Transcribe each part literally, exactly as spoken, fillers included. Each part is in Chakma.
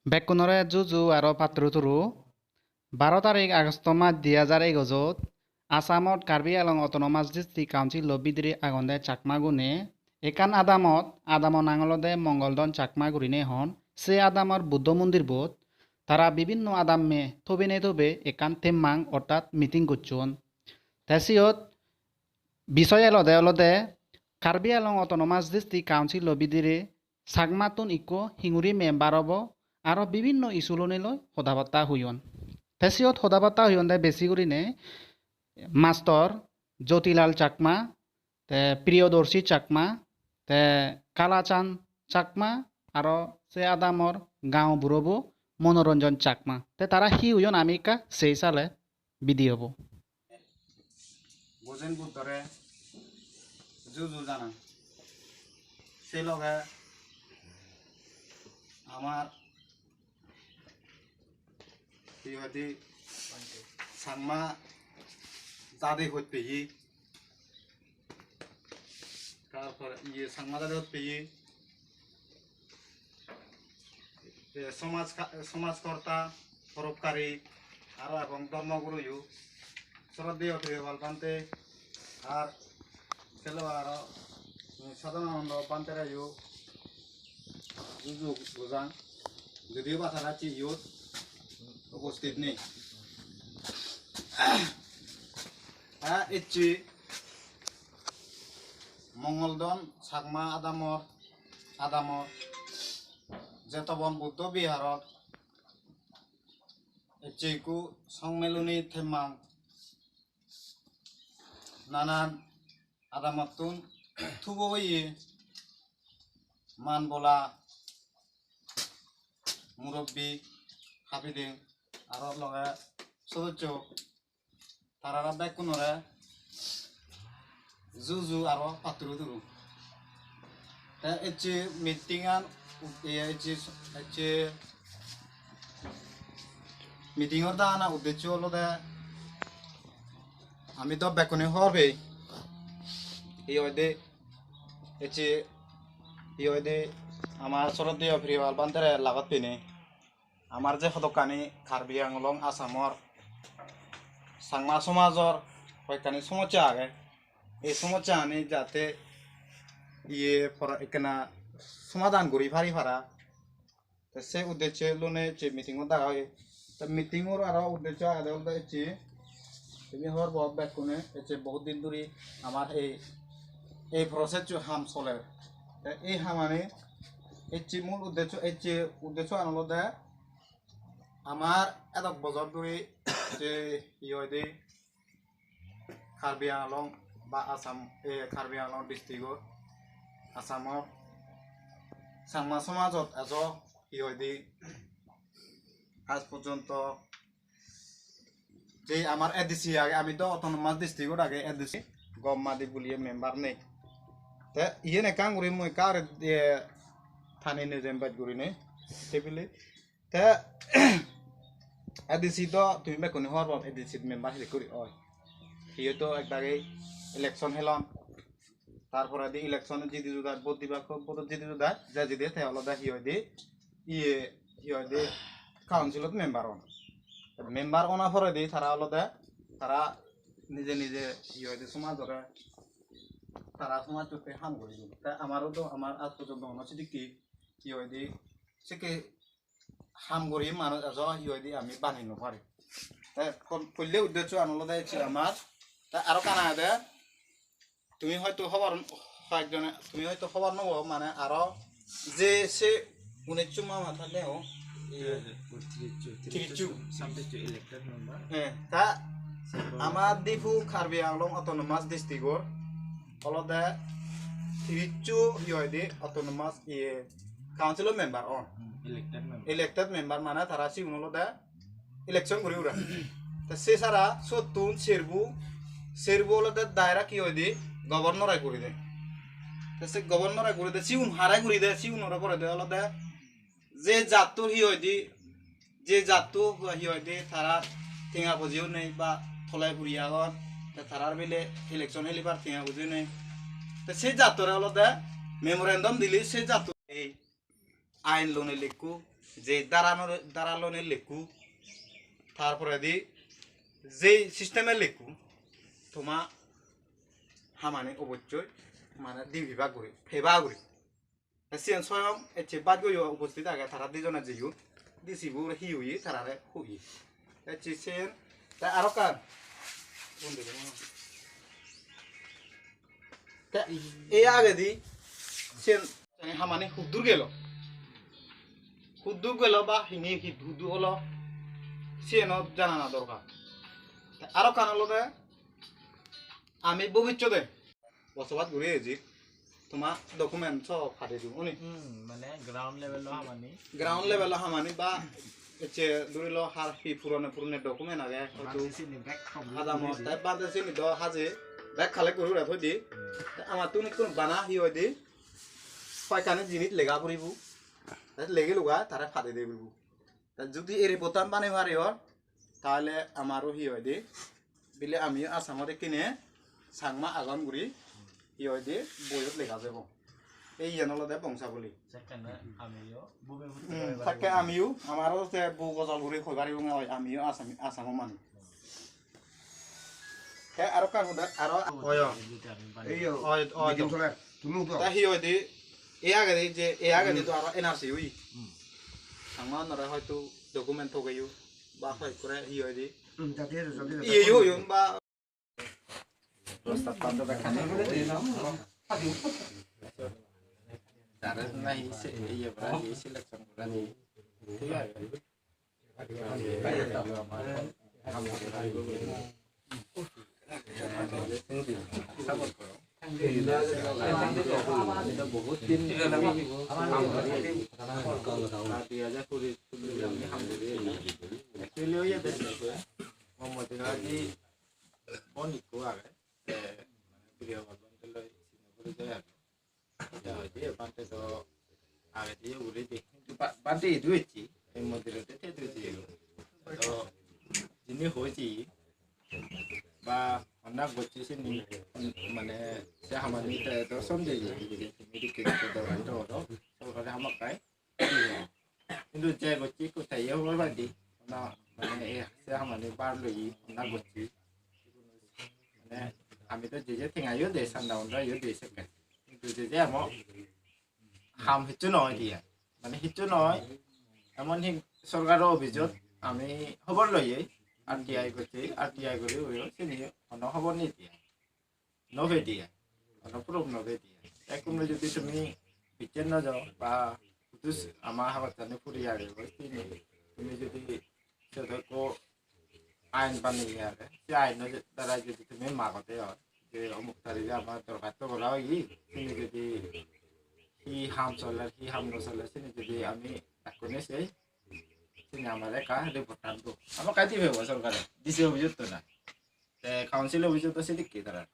Bekkunore juju aro patturu turu. Baro tarik Agosto mas di hajar egojot Assamot Karbi Anglong Autonomous District Council-o bidire agonde Chakmagune ekkan adamot, adamo nang olode Mongoldon Chakma gurine hon. Se adamor Buddho mondirbot tara bibinno adamme thobene thobe ekkan temmang ortat meeting gocchon. Te siyot bisoy elode olode Karbi Anglong Autonomous District Council-o bidire Chakmattun ikko hinguri member obo, aro bibinno issue lonei loi hodabatta hoyon. Te siyot hodabatta hoyon de besi gurine Mastor Jyotilal Chakma, te Priyodorshi Chakma, te Kalachan Chakma, aro se adamor gaon burobo Monoranjan Chakma. Te tara hi hoyon ami ekka sei sale video bo. Gozen Buddhore juju janang. Se loge amar hi hoide Changma jadi hoj peye, tarpor iye Changma jadi hoj peye, eh, somaj ka-, somajkorta, poropkari, aro ebong dhormoguruyo, Sroddheyo Priyopal Bhante, ar selo aro, eh, Sadananda Bhantereyo juju gojang, judiyo ba tara ecche iyot uposthit nei. Ah, ecche Mongoldon Chakma adamor, adamor Jetobon Buddho Biharot ecche ikko songmeloni temmang nanan adamottun tubo oye man bola murobbi habideng aro loge sodosso tarara bekkunore juju aro patturu turu. Te ecche meeting an, e, ecche, ecche meeting or dana uddeccho olode ami do bekkune hobor pei. Hi hoide ecche, hi hoide amar Sroddheyo Priyopal Bhantere lagot peinei amar je hodokkani Karbi Anglong Assamor Changma somajor hoyekkani somossa age, ei somossani jate iye pora ekkena somadan guri pari para. Te se uddecche lone je meeting-ot daga oye. Te meeting-or aro uddecche agede olode ecche, tumi hobor po bekkune, ecche bohut din dhuri amar ei, ei process-o ham soler. Te ei hamani ecche mul uddecche, ecche uddecche an olode amar edok bojor dhuri je hi hoide Karbi Anglong ba Assam, eh, Karbi Anglong district-ot Assamot Changma somajot ejo hi hoide aaj porjonto je amar A D C age, ami do autonomous district-ot age A D C, gom madi buliye member nei. Te iyen ekkan guri mui ekka guri, eh, tani nejem bej gurinei tebile. Te A D C do tumi bekkune hobor pao, A D C member hilik guri oi. Hiyo to ek dagi election helon. Tar poredi election jidi judai, vote dibak, vote jidi judai, je jidi te olode hi hoide, iye, hi hoide, council-ot member on. Member ona poredi tara olode, tara nije nije hi hoide somajore, tara somajjotte ham guri don. Te amaro do, amar aaj porjonto hono sidikke hi hoide, sekke ham guri manuj ejo hi hoide ami bani no pari. Te pon-, poille uddeccho an olode ecche amar. Te aro ekkan agede, tumi hoyto hobor, hoyekjone, tumi hoyto hobor no po, mane aro je se uniccho mama thale o, iye, tirisso, tirisso, tirisso. Sabbisso elected member. Eh, ta amar Diphu Karbi Anglong Autonomous District-or olode tirisso hi hoide autonomous iye council-o member on. Hmm, elected member. Elected member mane tara sigun olode election guri ura. Te se sara sottun serbu, serbu olode direct hi hoide governor-e guri de. Te se governor-e guri de, sigun hare guri de, sigunore guri de olode je jatto hi hoide, je jatto hi hoide tara tenga pojeyo nei ba tolai puri agon, te tarar bile election helibar tenga pojeyo nei. Te se jattore olode memorandum dile se jatto ei ain lone lekku, je dara lone lekku, tar poredi je system-e lekku, toma hamani obossoi mane di bibak guri, peba guri. Te siyen soyong ecche baj goyo uposthit age, tara dijone jeyon. D C bo hi hoye tarare hoye. Ecche siyen te aro ekkan. Te ei agedi siyen hamani huddur gelo. Huddur gelo ba hini hi huddur olo, siyeno janana dorkar. Te aro ekkan olode ami bobissote bosobas guri eji, toma document so padei dibo oni. Hmm, mane ground level-o hamani. Ground level-o hamani ba ecche dhuri lo har hi purone purone document age, hoyto bhante sini bek complete adamo guri di. Te bhante sini do haje bek collect guri guri thoi di. Hmm. Te amattun ikkunu bana hi hoide, hoyekkani jinis lega puribo. Te legi luga tare padei dibo. Te judi ei report-an banei pariyor, tahole amaro hi hoide, bile amiyo Assamot ekkene Changma agon guri, hi hoide, boiyot lega jebo. Ei iyan olode bongsaboli. Sekkene amiyo bhumi putro Hmm, ebar sekke bhumi. Amiyo, amaro se bu gojol guri hoi paribong oi, amiyo Assami, Assamo manuj. Te aro ekkan hoda, aro Oyo. Ei yo, Oyo, oyo. Meeting soler. Tumi udo. Ta hi hoide, e agede je, e agede to aro N R C oi. Hmm. Changma onore hoyto document togeyo, ba hoi kore hi hoide. Hmm, jati ejo, jati ejo. Iye yo, yo, ba. Tara nahi se, iye, ba, iye selection gora di. Thik age. Actually, oye, de, Mohammad Raji, bon ikko age, te, Priya Baldwin loi sini guri jai age. Te hoide bhante do agedi uguredi. Hintu ba-, bhante idu ecche, ei mondirotte te idu ecche. To jini hoiche ba honna gocche sini, mane se hamani te do sonde je, je tumi rikki gocche do, do, do, sorkare hamakkai. Hintu je gocche ikko te ye hobor pai de. Honna mane ei se hamani bar loye, honna gocche. Mane ami to je je tengayo de, sanda honna yo de sekke. Hintu je je amo ham hissu noi diye. Mane hissu noi. Emon hi sorkaro office-ot ami hobor loye, R T I gocche, R T I guri oyo, sini hono hobor nei diye. No pedi ai, hono proof no pedi ai. Te hono jodi tumi picture no jao ba hudu ama hagottani puri age goi, tumi, tumi jodi siyot ekko ain baneye age, se aino je-, dara jodi tumi magode oi je omuk tarige amar dorkhasto gora oye, sini jodi hi ham soler, hi ham no soler, sini jodi ami ekkune sei, sini amare ekka report an do. Ama kai dibe bo sorkare, D C office-ot to na. Te council office-ot to sedokke tara.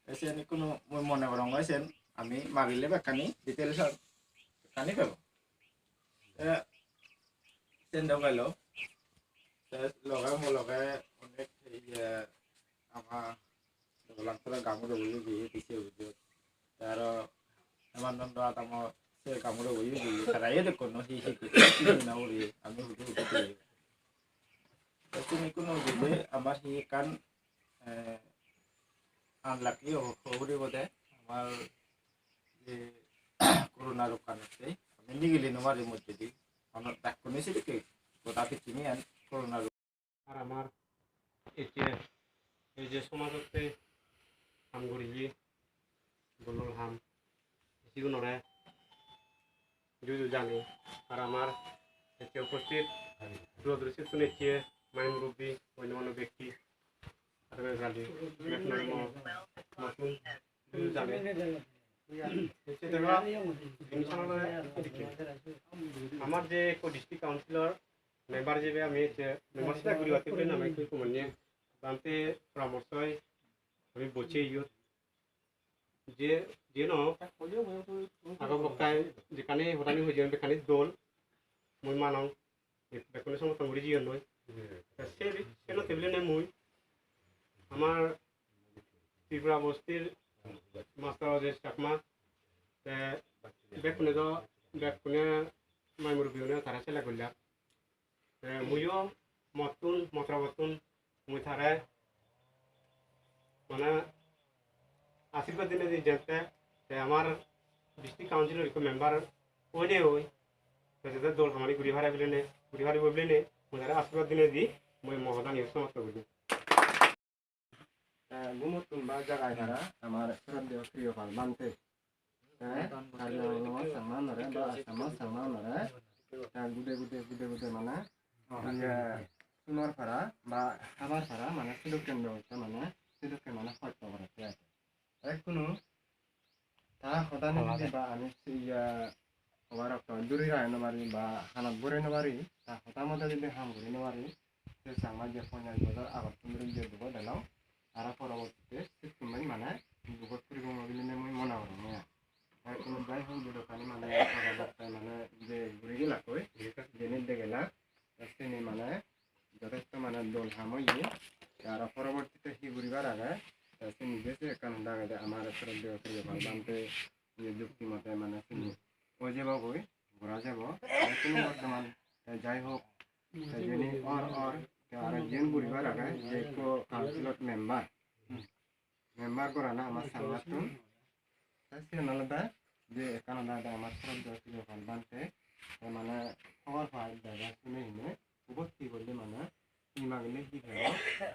Te siyen ikkunu mui mone gorongor siyen ami magile bekkani details-an bekkani pebo. Te siyen do gelo. Te loge mo loge onek iye ama Dogolang pura gamuro boyo je D C office-ot. Te aro Hemananda Adamo se gamuro boyo je tara ye dekko no hi hi hi na uri ami hudu hudu de. Te siyen ikkunu bile amar hi ekkan, eh, unlucky ho-, ho-, huri bode amar je corona rokkan otte ami nigili no pari moddedi. Ono bekkune sedokke goda picchini an corona rok. Ar amar ecche ei je somajotte ham guriye, dol dol ham, sigunore juju jani. Ar amar ecche uposthit dura duri settun ecche mai murubbi, gonnyo manyo bekti, ar gali bekkunore mo-, motun juju jani. Ecche dega jinissan olode edikke. Amar je ekko district councilor member ijebe ami ecche member select guribatte bile ami ekku ekku mane bhante poramorshoi ami bocche iyot je, je no ago bokkai jekkani hodani hoijon bekkani dol mui manong, bekkune somorthon guri jiyonnoi. Ta se bi-, seno tebile ne mui amar Tripura bostir Master Rajesh Chakma, te bekkune do, bekkune mai murubbi une tare select gollak. Te muiyo mottun, mo torobottun mui tare mane ashirbad dinei di jette, te amar district councilor ekko member oinei oi, te jate dol hamani guri pare bilinei, guri paribo bilinei mui tare ashirbad dinei di mui mo hodani somosto guri. Te gumottun ba jagai para amar sroddheyo Priyopal Bhante. Te Karbi Anglong Changma unore ba Assam Changma unore te gude gude gude gude mane iye sunor para ba habar para mane sedokken bebosta mane sedokken mane hosto gorette age. Ekkunu ta hoda nejedi ba ami se iya hobar okto duri rai no pari ba hanot bore no pari, ta hoda moto jodi ham guri no pari, se Changma je ponjash bojor agottun duri je dugot elong, aro porobortite sittun mui mane dugot puribong bilinei mui mone gorong. Ekkunu jai hok, je dokkani mane hoda batta mane je guri gelak hoi, jinis degela, te sini mane jotesto mane dol ham oye. Te aro porobortite hi guribar age, te sini je se ekkan hoda agede amar sroddheyo Priyopal Bhante ye jukti mote mane sini oi jebogoi, gora jebo. Te sini bortoman te jai hok, te jeni or or, te aro jiyen guribar age je ekko councilot member, member gorana amar Changmattun. Te siyen olode je ekkan olode amar sroddheyo Priyopal Bhante, te mane hobor pai dege sune hine, ubot hi golle mane hi magile hi pebo,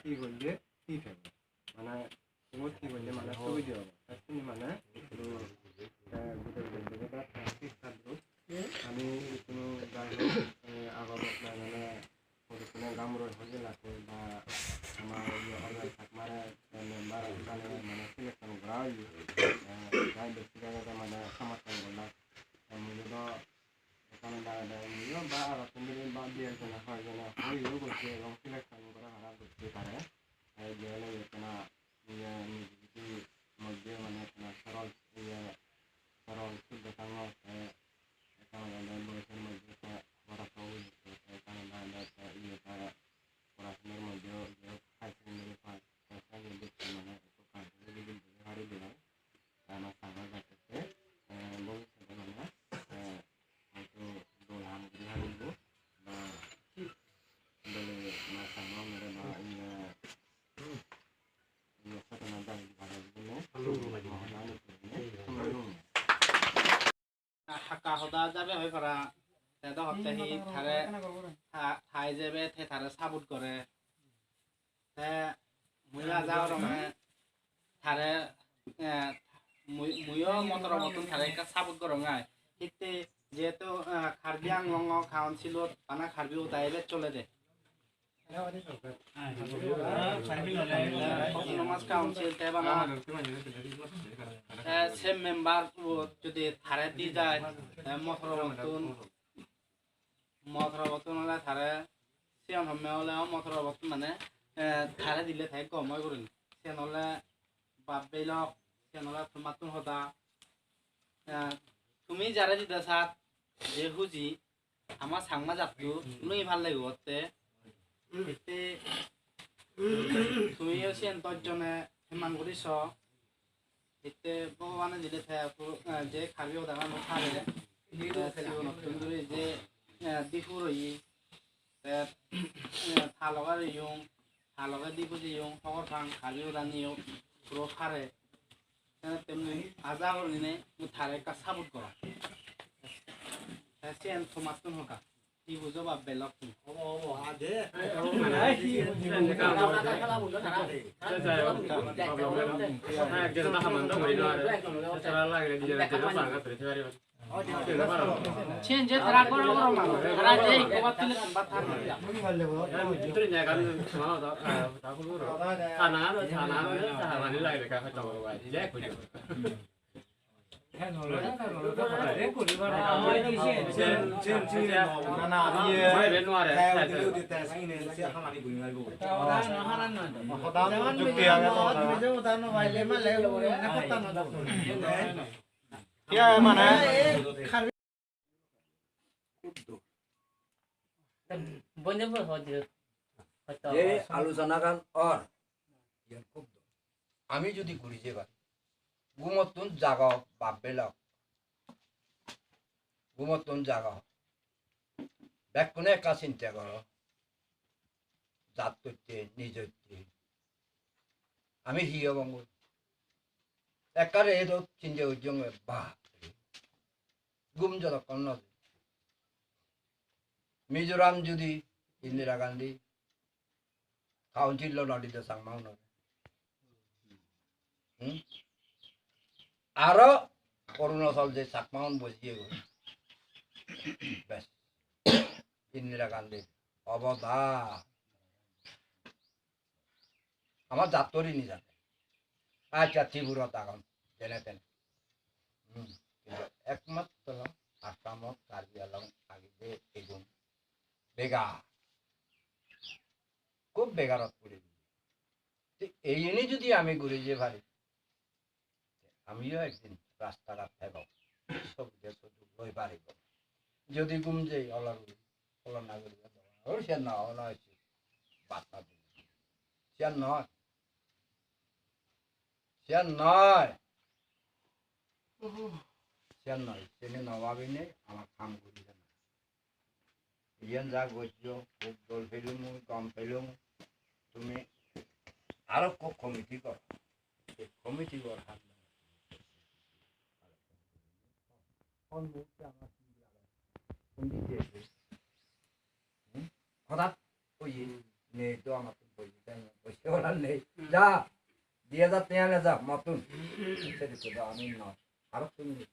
hi golle hi pebo, mane ubot hi golle mane subide obo. Te sini mane ekku, eh, gudel gudel dege da, te sista group. Ami ikkunu jai hok, eh, agor botnai mane hodokkune gamuroi hoi gelak hoi ba ama iye Orjay Chakmare, eh, member mane, mane selection gora oye. Eh, jai bekti jagede mane somotthan gollak. Te mui do ekkana dagede muiyo ba aro tumi ba di ekjone hoi jone hoi hoi gocche ebong selection gora hara gocche tare. Te je ole ekkana iye nijedi moddhe mane ekkana sorol iye sorol suddho sangho te ekkan olode boyosor moddhe te borok obo, te ekkan olode te iye te porasonor moddhe je high secondary pass, te sani bekti mane ekko council-o bidire pari dibar. Te ama Changma jatte te, eh, bobissote mane, eh, hoito dol ham guri paribo ba dole ama Changma unore ba iye, iye satana dagi pare bile. Hakka hoda jabe hoi para, te do hotte hi tare ha-, hai jebe te tare sabut gore. Te mui aja gorong tare, eh, mui, muiyo mo torobottun tare ekka sabut gorong ai. Hitte jehetu, eh, Karbi Anglong o council ot bana Karbi hoda ebe cholede. Autonomous Council te bana, eh, se member bo jodi tare di jai, eh, mo torobottun, mo torobottun ole tare, siyan homme ole mo torobottun mane, eh, tare dile te gom oi gurinei. Siyan ole bap bhei lok, siyan ole tomattun hoda. Eh, tumi jare dide sat, je huji, ama Changma jatto nui palle gotte. Hitte tumiyo siyen dosh jone hemang guri so. Hitte Bhogobane dile te puro, eh, je Karbi hodagano pare, eh, sigonottun duri je, eh, di puro oye. Te, eh, ta loge roiyong, ta loge di bujiyong, hobor pang, Karbi hodaniyo puro pare. Te temni aja gurinei mui tare ekka sabut gorong. Te siyen tomattun hoda. Hi bujo bap bhei lok tumi? Siyen je tara goro goro manuj, tara je ikko bat tule bat than. Iya, mane. Bonjol hojje. Hoito. Ei alochanagan or. Ami jodi guri jeba. Gumottun jago bap bhei lok. Gumottun jago. Bekkune ekka sinte goro. Jattotte, nijotte. Ami hi obong? Ekkare edo sinte ujjong, bap re. Gum jodokkon no je. Mizoram judi Indira Gandhi council lo nodi do Changma unore. Hmm? Aro Arunachal je Chakma un bojiye go. Bes. Indira Gandhi oboda. Amar jattori ni jane. Accha, Tripurat agon, jene tene. Hmm. Kintu ekmatro Assamot, Karbi Anglong agede egun begar. Khub begarot puri. Te eyeni judi ami guri je pari, amiyo ekdin rasta ghat thebo, sobide sujog loi paribo. Jodi gum jei, ola guri, ola na guri, or siyan na, ona hoyse, bat na di. Siyan noi. Siyan noi. Siyan noi. Sini no bhabine ama ham guri jana. Iyan ja gojjo, hub dol pelung, gom pelung. Tumi aro ekko committee goro. Ei committee gor han. Hon muhurte amar hundi jeye? Hmm? Hodat oye, nei do amar, boye, boye, boye, ola nei. Hmm. Ja, di hajar tenga ne ja, mottun. Sedokke do ami noi. Aro tumi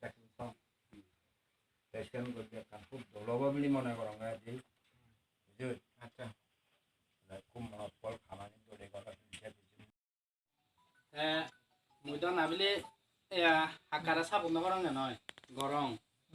bekkun song. Te siyan gojje ekkan hub dol obo bili mone gorong, eh, di. Bujhoj? Accha. Hub monot bol kamani dole gora. Te mui do nabile, eya, hakkare support no gorong de noi. Gorong.